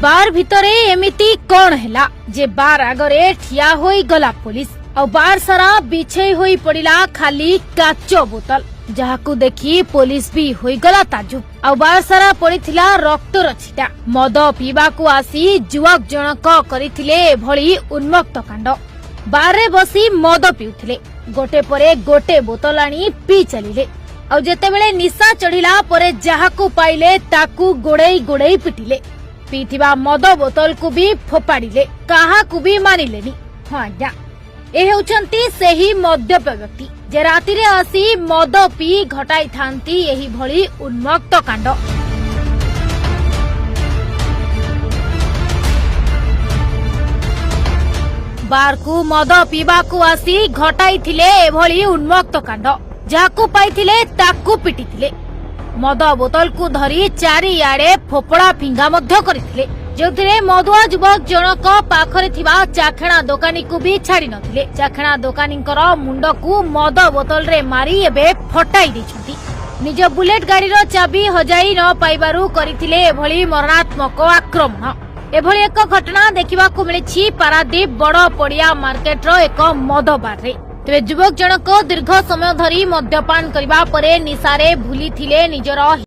ବାର ଭିତରେ ଏମିତି କଣ ହେଲା ଯେ ବାର ଆଗରେ ଠିଆ ହୋଇଗଲା ପୋଲିସ, ଆଉ ବାର ସାରା ବିଛେଇ ହୋଇ ପଡିଲା ଖାଲି କାଚ ବୋତଲ, ଯାହାକୁ ଦେଖି ପୋଲିସ ବି ହୋଇଗଲା ତାଜୁବ। ଆଉ ବାର ସାରା ପଡିଥିଲା ରକ୍ତର ଛିଟା। ମଦ ପିଇବାକୁ ଆସି ଯୁବକ ଜଣକ କରିଥିଲେ ଏଭଳି ଉନ୍ମତ୍ତ କାଣ୍ଡ। ବାରରେ ବସି ମଦ ପିଉଥିଲେ, ଗୋଟେ ପରେ ଗୋଟେ ବୋତଲ ଆଣି ପିଇ ଚାଲିଲେ। ଆଉ ଯେତେବେଳେ ନିଶା ଚଢିଲା ପରେ ଯାହାକୁ ପାଇଲେ ତାକୁ ଗୋଡେଇ ଗୋଡେଇ ପିଟିଲେ। ପିଇଥିବା ମଦ ବୋତଲକୁ ବି ଫୋପାଡ଼ିଲେ, କାହାକୁ ବି ମାନିଲେନି। ହଁ ଆଜ୍ଞା, ଏ ହେଉଛନ୍ତି ସେହି ମଦ୍ୟପ ବ୍ୟକ୍ତି ଯେ ରାତିରେ ଆସି ମଦ ପିଇ ଘଟାଇଥାନ୍ତି ଏହିଭଳି ଉନ୍ମତ୍ତ କାଣ୍ଡ। ବାରକୁ ମଦ ପିଇବାକୁ ଆସି ଘଟାଇଥିଲେ ଏଭଳି ଉନ୍ମତ୍ତ କାଣ୍ଡ। ଯାହାକୁ ପାଇଥିଲେ ତାକୁ ପିଟିଥିଲେ। ମଦ ବୋତଲକୁ ଧରି ଚାରିଆଡେ ଫୋପଡ଼ା ଫିଙ୍ଗା ମଧ୍ୟ କରିଥିଲେ, ଯେଉଁଥିରେ ମଦୁଆ ଯୁବକ ଜଣକ ପାଖରେ ଥିବା ଚାଖେଣା ଦୋକାନୀକୁ ବି ଛାଡି ନଥିଲେ। ଚାଖେଣା ଦୋକାନୀଙ୍କର ମୁଣ୍ଡକୁ ମଦ ବୋତଲରେ ମାରି ଏବେ ଫଟାଇ ଦେଇଛନ୍ତି। ନିଜ ବୁଲେଟ ଗାଡିର ଚାବି ହଜାଇ ନ ପାଇବାରୁ କରିଥିଲେ ଏଭଳି ମରଣାତ୍ମକ ଆକ୍ରମଣ। ଏଭଳି ଏକ ଘଟଣା ଦେଖିବାକୁ ମିଳିଛି ପାରାଦୀପ ବଡ ପଡିଆ ମାର୍କେଟର ଏକ ମଦ ବାରରେ। ତେବେ ଯୁବକ ଜଣକ ଦୀର୍ଘ ସମୟ ଧରି ମଦ୍ୟପାନ କରିବା ପରେ ନିଶାରେ ଭୁଲିଥିଲେ ନିଜର